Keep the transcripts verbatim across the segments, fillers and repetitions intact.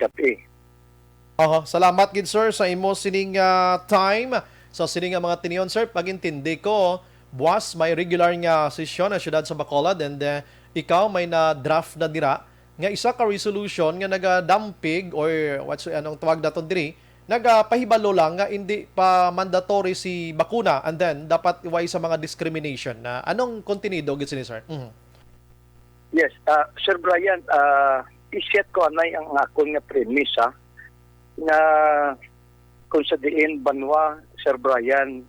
gab-i. Oho, salamat gid, sir, sa imo sining, ah, time. Sa sining nga mga tinion, sir, pag-intindi ko, buwas may regular nga sesyon ang siyudad sa Bacolod, and, eh, ikaw may na-draft na dira nga isa ka resolution nga nagadampig, or what's, anong tawag naton diri, nagapahibalo lang nga hindi pa mandatory si bakuna, and then dapat iway sa mga discrimination. Na anong kontenido gid sini, sir? Mhm. Yes, ah, Sir Brian, ah, i-set ko anay ang akon nga premise, ha, nga kung sa diin banwa, Sir Brian,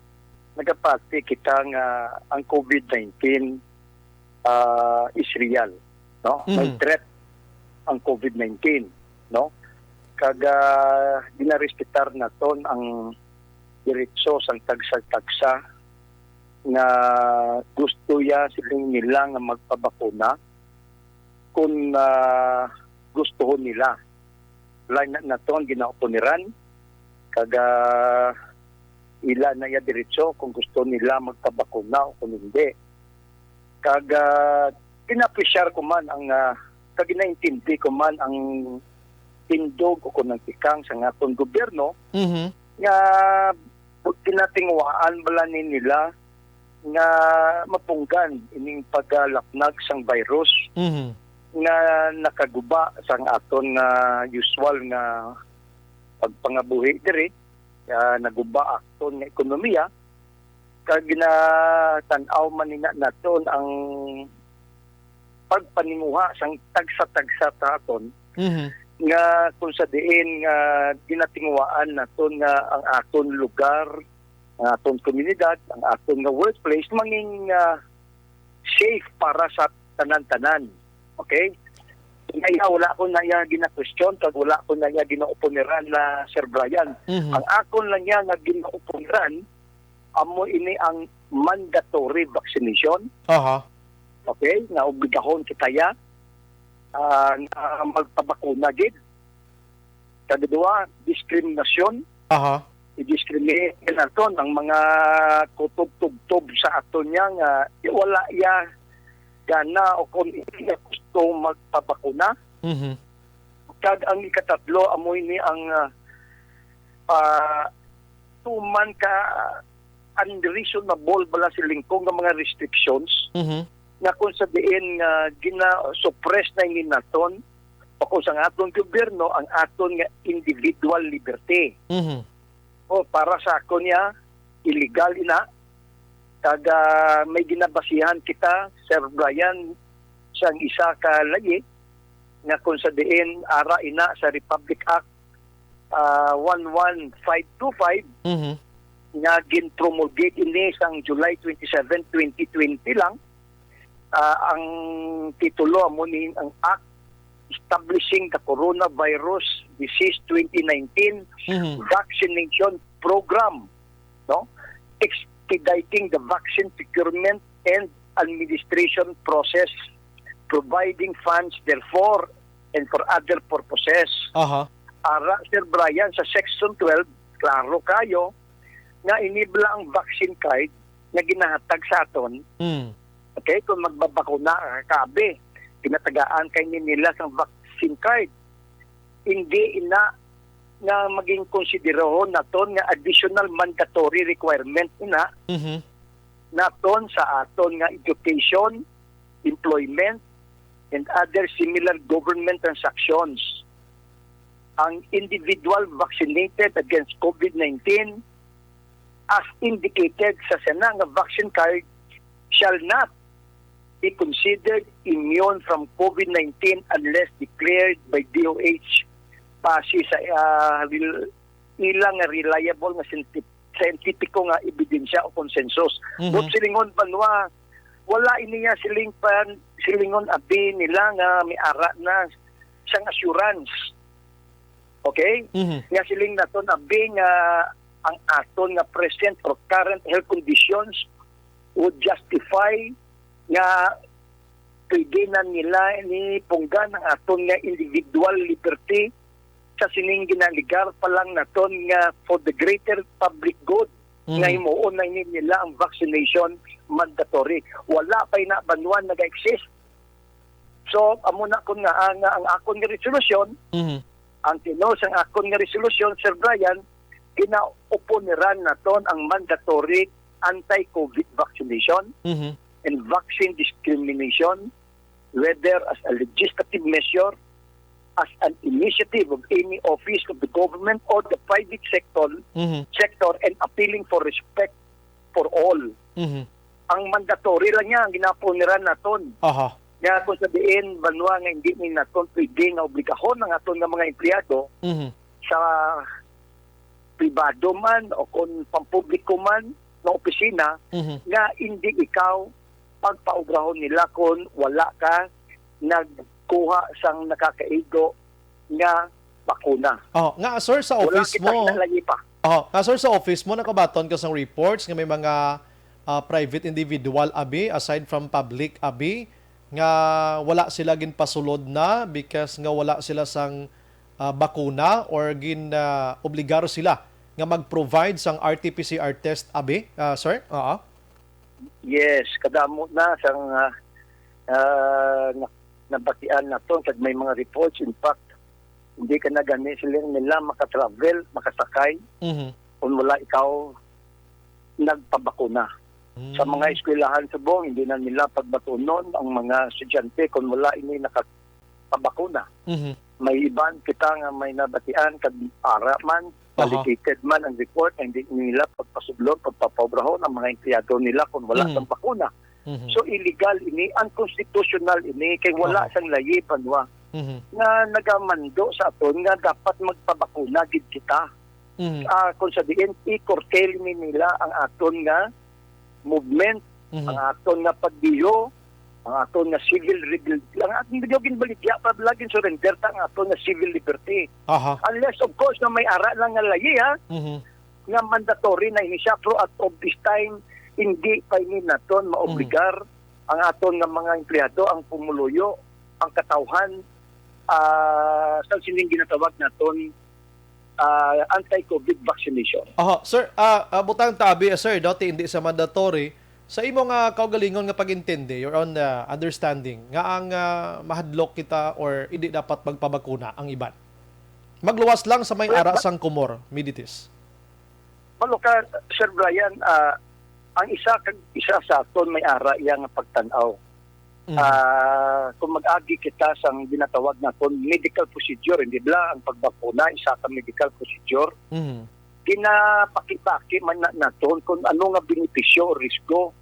nagapati kita nga ang COVID nineteen, ah, is real, no? May Mhm. threat ang COVID nineteen, no? Kag, ah, ginarespetar naton ang diretso sang tagsa-tagsa nga gusto ya siling nila nga magpabakuna kung, ah, gustohon nila. Lain na naton ginaoponiran, kag, ah, ila na ya diretso kung gusto nila magpabakuna o kung hindi. Kag, ah, ginapresyar ko man ang, ah, kag ginaintindi ko man ang tindog o kung ang tikang sa aton gobyerno Mhm. nga ginatinguhaan bala ni nila nga mapunggan ining pagalapnag sang virus Mhm. nga nakaguba sang aton nga usual nga pagpangabuhi diri, ah, naguba aton nga ekonomiya, kag ginatan-aw man nina naton ang pagpaninguha sang tagsa-tagsa sa aton Mhm. nga kung sa diin nga ginatinguhaan naton nga ang aton lugar, ang aton komunidad, ang aton nga workplace mangin, ah, safe para sa tanan-tanan. Okay? Kaya wala ko na iya gina-question kag wala ko na iya ginaoponiran na Sir Brian. Mhm. Ang akon lang niya nga ginaoponiran amo ini ang mandatory vaccination. Aha. Okay? Nga obligahon kita ya, ah, nga magpabakuna gid. Kag duwa, diskriminasyon. Aha. I-discriminate naton ang mga kutob-tubtob sa aton niya nga wala iya gana o kung hindi niya gusto magpabakuna. Mhm. Kag ang ikatatlo, amo ini ang, ah, ah, tuman ka unreasonable bala siling ko nga mga restrictions Mhm. nga kung sa diin nga gina-suppress na ini naton o kung sa aton gobyerno ang aton nga individual liberty. Mhm. O para sa akon niya, illegal ina. Kag, ah, may ginabasihan kita, Sir Brian, sang isa ka layi nga kung sa diin ara ina sa Republic Act, ah, one one five two five Mhm. nga gin-promulgate ini sang July twenty-seven, twenty twenty lang. Ah, ang titulo amo ni ang Act Establishing the Coronavirus Disease twenty nineteen Mhm. Vaccination Program, no? Expediting the vaccine procurement and administration process, providing funds therefore and for other purposes. Aha. Ara, Sir Brian, sa Section twelve, klaro kayo nga ini bala ang vaccine card nga ginahatag sa aton. Mm. Okay, kung magbabakuna ka, kabi, pinatagaan kay ni nila sang vaccine card. Hindi ina nga maging konsiderahon naton nga additional mandatory requirement ina Mhm. naton sa aton nga education, employment, and other similar government transactions. Ang individual vaccinated against COVID nineteen as indicated sa sana nga vaccine card shall not be considered immune from COVID nineteen unless declared by D O H base sa, ah, rel-, ilang nga reliable nga scienti-, scientifico nga ebidensya o konsensus. Mhm. But silingon banwa, wala ini nga siling pan, silingon abi nila nga may ara na sang assurance. Okay? Mhm. Nga siling naton abi nga ang aton nga present or current health conditions would justify nga pwede na nila ni punggan ang aton nga individual liberty sa sining ginaligar pa lang naton nga for the greater public good nga Mhm. himuon na ini nila ang vaccination mandatory. Wala pa ina banwan naga-exist. So, amo na kun nga, ah, nga ang akon nga resolusyon, Mhm. Ang tinuod sang akon nga resolusyon, Sir Brian, ginaoponiran naton ang mandatory anti-COVID vaccination Mhm. and vaccine discrimination, whether as a legislative measure, as an initiative of any office of the government or the private sector, Mhm. sector, and appealing for respect for all. Mhm. Ang mandatory lang niya, ang ginaoponiran naton. Aha. Nga kung sa diin, banwa nga hindi ni naton pwede nga obligahon ang aton nga mga empleyado Mhm. sa pribado man o kung pampubliko man nga opisina Mhm. nga hindi ikaw pagpaobrahon nila kung wala ka nagkuha sang nakakaigo nga bakuna. Oh, nga, sir, sa Wala office kita mo, kinalayi pa. Oh, nga, sir, sa office mo, nakabaton ka sang reports nga may mga, ah, private individual, abi, aside from public, abi, nga wala sila ginpasulod na because nga wala sila sang, ah, bakuna or gin, ah, obligar sila nga mag-provide sang R T P C R test, abi, ah, sir? Oo. Yes, kadamo na sang, ah, ah, na-, nabatian naton kag may mga reports. In fact, hindi ka na gani sila nila makatravel, makasakay Mhm. kung wala ikaw nagpabakuna. Sa mga Mm. eskwelahan subong, hindi na nila pagbatunon ang mga estudyante kung wala ini nakapabakuna. Mhm. May iban kita nga may nabatian kag ara man, Aha. validated man ang report, nga hindi nila pagpasudlon, pagpapaobrahon ang mga empleyado nila kung wala Mhm. sang bakuna. Mhm. So, illegal ini, unconstitutional ini, kay wala Aha. sang layi, banwa, Mhm. nga nagamando sa aton nga dapat magpabakuna gid kita. Mhm. Ah, kung sa diin, i-curtail ni nila ang aton nga movement, Mhm. ang aton nga pagbiyo, ang aton nga civil rebel-, ang aton nga ginbaligya pa, lagi surrender ta ang aton nga civil liberty. Aha. Unless, of course, na may ara lang nga layi, ha, Mhm. nga mandatory na ini siya, pero at of this time, hindi pa ini naton maobligar Mhm. ang aton nga mga empleyado, ang pumuluyo, ang katawhan, ah, sa sining ginatawag naton, ah, anti-COVID vaccination. Aha, sir, ah, ah, butang tabi, ah, sir, no, ti hindi sa mandatory. Sa imo nga kaugalingon nga pag-intindi, your own, ah, understanding, nga ang, ah, mahadlok kita or hindi dapat magpabakuna ang iban? Magluwas lang sa may Well, ara ba- sang comorbidities. Malo ka, Sir Brian, ah, ang isa kag isa sa aton may ara iya nga pagtan-aw. Mhm. Ah, kung mag-agi kita sang ginatawag naton medical procedure, hindi bala ang pagbakuna isa ka medical procedure, Mhm. ginapakibaki man na naton kung ano nga benepisyo o risgo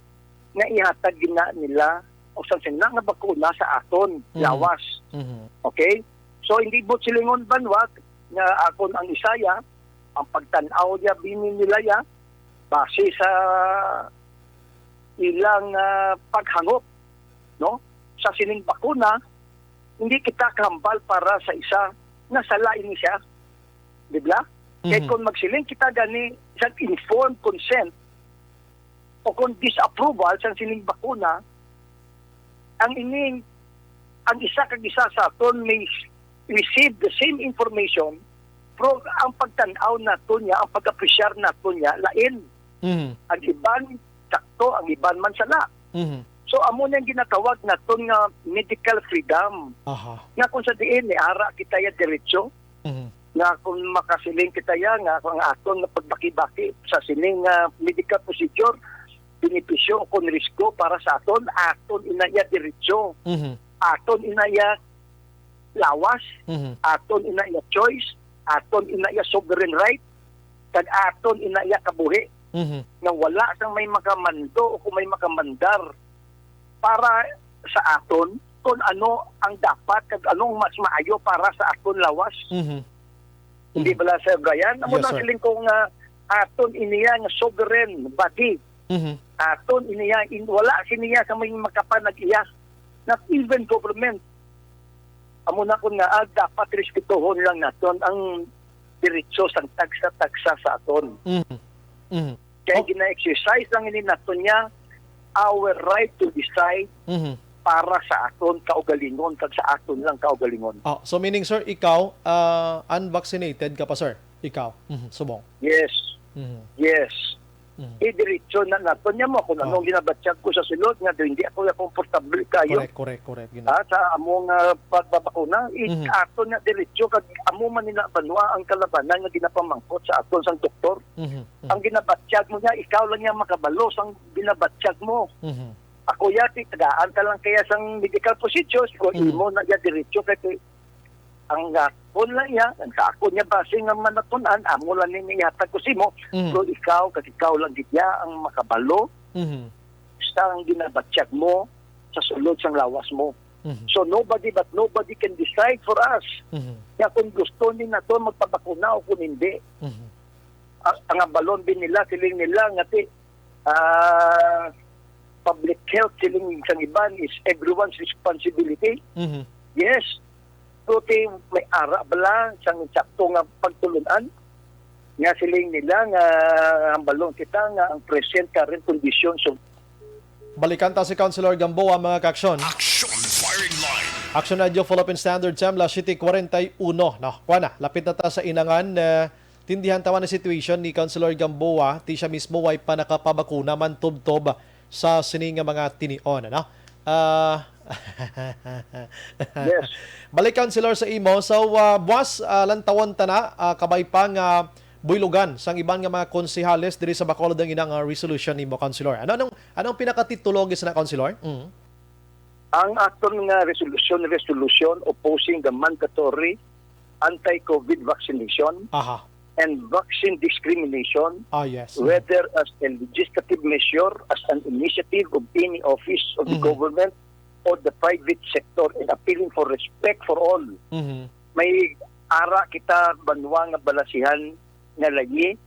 nga ihatag gina nila o sang sina nga bakuna sa aton Mhm. lawas. Mhm. Okay? So, hindi mo silingon banwag nga akon ang isaya, ang pagtan-aw niya, bini nila ya, base sa ilang, ah, paghangop, no? Sa sining bakuna, hindi kita kahambal para sa isa nga sala ini siya. Di ba? Kay Mhm. kung magsiling kita gani sa informed consent o kung disapproval sa sining bakuna, ang ining, ang isa kag isa sa aton may receive the same information, pero ang pagtan-aw nato niya, ang pag-apresyar nato niya, lain. Mhm. Ang iban, sakto, ang iban man sala. Mhm. So, amo na ang ginatawag naton nga medical freedom. Aha. Nga kung sa diin, ni ara kita ya diretso, Mhm. nga kung makasiling kita ya, nga ang aton nga pagbaki-baki sa sining, ah, medical procedure, benepisyo o kung risko para sa aton, aton ina ya diretso. Mhm. Aton ina ya lawas, Mhm. aton ina iya choice, aton ina iya sovereign right, kag aton ina iya kabuhi, Mhm. nga wala sang may makamando o kung may makamandar para sa aton kung ano ang dapat kag ano ang mas maayo para sa aton lawas. Mhm. Hindi Mhm. bala, Sir Brian? Amo Yes, nang sir. siling ko nga aton iniya nga sovereign body. Mhm. Aton iniya, in-, wala siniya sa may makapanag-iya. Not even government. Amo na kun nga, ah, dapat respetuhon lang naton ang diretso sang tagsa-tagsa sa aton. Mhm. Mhm. Kay Oh. gina-exercise lang ini naton niya our right to decide Mhm. para sa aton kaugalingon kag sa aton lang kaugalingon. Oh, so meaning, sir, ikaw, ah, unvaccinated ka pa, sir? Ikaw? Mhm, subong. Yes. Mhm. Yes. Mm. Idiretso na naton niya mo kung Oh. anong ginabatyag ko sa sulod nga hindi ako komportable kayo. Correct, correct, correct. Gina- Ah, sa among, ah, pagbabakuna, i-, Mhm. aton na diretso kag amo man nila banwa ang kalabanan nga ginapamangkot sa aton sang doktor. Mhm, mhm. Ang ginabatyag mo niya, ikaw lang niya makabalo sang ginabatyag mo. Mhm. Ako ya, ti, tagaan ka lang kaya sang medical procedures, kung Mhm. imo na ya diretso kay ang akon lang ya, ang sa akon niya base nga manatun-an, amo lang ni ihatag ko sa imo, Mhm. kung ikaw, kag ikaw lang gid ya ang makabalo Mhm. sa ang ginabatyag mo sa sulod sang lawas mo. Mhm. So nobody but nobody can decide for us. Mhm. Kaya kung gusto ni nato magpabakuna o kung hindi, Mhm. ang, ang balon din nila, siling nila nga ti, ah, public health, siling sang iban is everyone's responsibility. Mhm. Yes. So, ti, may ara bala sang sakto nga pagtulun-an nga siling nila nga ang balon kita nga ang present current conditions of Balikan ta si Councilor Gamboa, mga ka-aksyon. Action Firing Line. Action Radio Philippine Standard Time, las siete cuarenta y uno. No, kuha na, lapit na ta sa inangan. Eh, tindihan ta man ang situation ni Councilor Gamboa, ti siya mismo way pa nakapabakuna man tubtob sa sini nga mga tinion, ano? Ah, Yes. Balik, Councilor, sa imo. So, ah, buwas, ah, lantawon ta na, ah, kabay pa nga buylogan sang iban nga mga konsehales diri sa Bacolod ang inang, ah, resolution nimo, Councilor. Ano, anong, anong pinakatitulo gid na, Councilor? Mm. Ang aton nga resolution, resolution opposing the mandatory anti-COVID vaccination Aha. and vaccine discrimination, Ah, yes. whether as a legislative measure, as an initiative of any office of the Mhm. government or the private sector, and appealing for respect for all. Mhm. May ara kita banwa nga balasihan nga layi,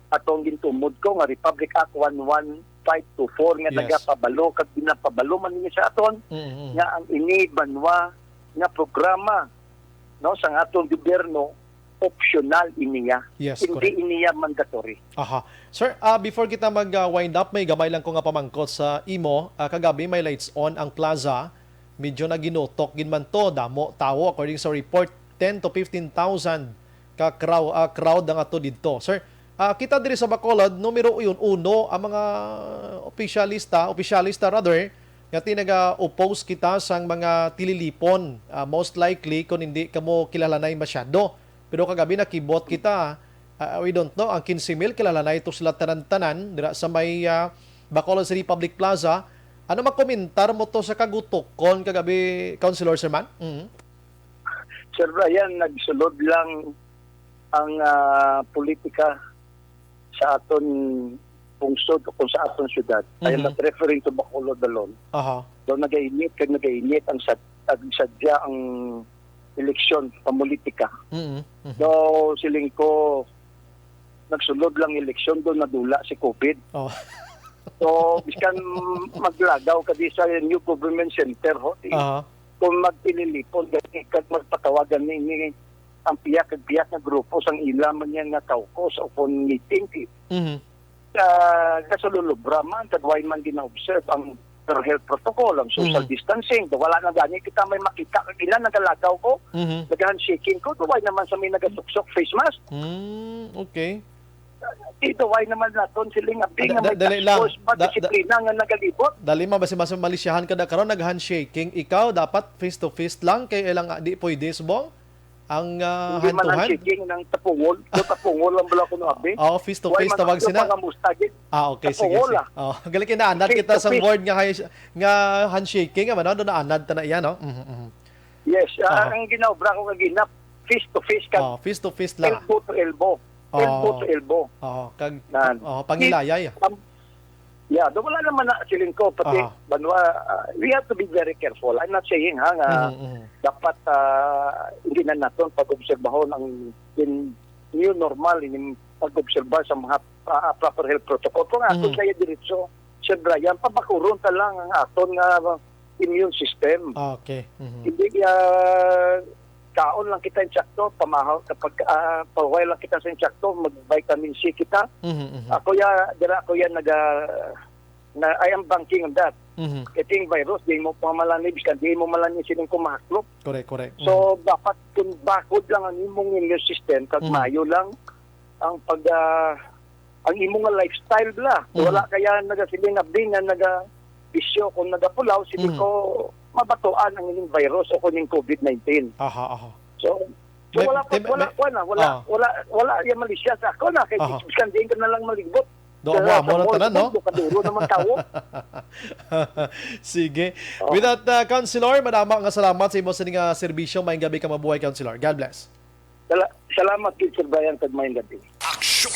atong gintumod ko nga Republic Act one one five two four nga Yes. nagapabalo kag ginapabalo man ini sa aton Mm, mm. nga ang ini banwa nga programa, no, sang aton gobyerno optional iniya. Yes, Hindi correct. iniya mandatory. Aha. Sir, ah, before kita mag, ah, wind up, may gamay lang ko nga pamangkot sa imo. Ah, kagabi may lights on ang plaza. Medyo naginutok gid man to. Damo tawo, according sa report, ten to fifteen thousand ka crow-, ah, crowd ang ato didto. Sir, ah, kita diri sa Bacolod, numero yun, uno ang mga opisyalista, opisyalista rather, nga ti naga-oppose kita sang mga tililipon. Ah, most likely, kung hindi kamo kilalanay masyado. Pero kagabi nakibot kita, ah, we don't know, ang quince mil, kilalanay to sila tanan-tanan, dira sa may, ah, Bacolod City Public Plaza. Ano makomentar mo to sa kagutokon kagabi, Councilor Serman? Mhm. Sir Brian, nagsulod lang ang, ah, politika sa aton pungsod o kung sa aton syudad. I am Mhm. not referring to Bacolod alone. Aha. Daw nagainit kag nagainit ang sad-, ang sadya ang eleksyon, pamulitika. Mhm. Mhm. Daw siling ko, nagsulod lang eleksyon, daw nadula si COVID. Oh. So, biskan maglagaw ka di sa new government center, ho, di, Aha. kung magtililipon, gani, kag magpatawagan ni, ni ang pihak kag pihak nga grupo sang ila man yan nga caucus o kon meeting, di, Mhm. ah, gasululubra man, kag way man gina-observe ang Federal Health Protocol, ang social Mhm. distancing. Wala na gani kita may makita. Kag ila nagalagaw ko, Mhm. nag-handshaking ko, why naman sa may nagasuksok face mask? Mm, okay. Dito, why naman naton siling abi Da-, nga da-, may dali task lang. force pa, Da-, da-, disiplina nga nagalibot? Dali man, basi mas malisyahan ka na karon, nag-handshaking. Ikaw, dapat face to face lang, kay ilang, di pwede, subong? Ang, ah, Hindi man hand to hand? handshaking, nang tapungol. So, tapungol lang bala kuno, abi. Oo, face to Why face, man tawag ako sina. pangamusta, gid? Ah, okay, sige, Tapungol, sige. ah. Oh, galing kinaanad Face kita to sa face. word nga hay-, nga handshaking, ano, doon naanad ta na iyan, no? Mhm, mhm. Yes, ah, Aha. ang ginaobra ko kagina, face to face, kag Oh, face to face lang. elbow to elbow. Elbow Oh. to elbow. Oh, kag, Nan. oh, pangilayay. Am-, yeah, do wala naman na siling ko, pati Aha. banwa, ah, we have to be very careful. I'm not saying, ha, nga Mhm, mhm. dapat, ah, hindi na naton pag-obserbahon ang in new normal, in pag-obserba sa mga, ah, proper health protocol. Kung aton Mhm. kaya diretso, Sir Brian, pabakuron ta lang ang aton nga immune system. Ah, okay. Mhm. Hindi, ah, kaon lang kita insakto, pamahaw, kapag, ah, pahuway lang kita sa insakto, mag-vitamin C kita. Mhm, mhm. Ako ya, dira ako ya naga-, na, I am banking on that. Mhm. Kating virus, di mo pa malani, biskan di mo malani sining kumahaklop. Correct, correct. So, Mhm. dapat kung bakod lang ang imong immune system, kag Mhm. maayo lang ang pag, ah, ang imo nga lifestyle bala. Mhm. Wala kaya nagasiling abdi nga naga bisyo kung nagapulaw, siling Mhm. ko mabatuan ang ining virus o kuning covid nineteen. Aha, aha. So, so May- wala pa, may- wala may- pa na, wala, ah. wala, wala iya malisya sa ako na kay Aha. biskan diin ka na lang maligbot. Do, amo, amo na tanan, no? Kaduro naman tawo. Sige. Oo. With that, uh, Councilor, madama nga salamat sa imo sa nga serbisyo. Maayong gabi ka, mabuhay, Councilor. God bless. Sala- salamat, Sir Brian, kag maayong gabi. Aksyon!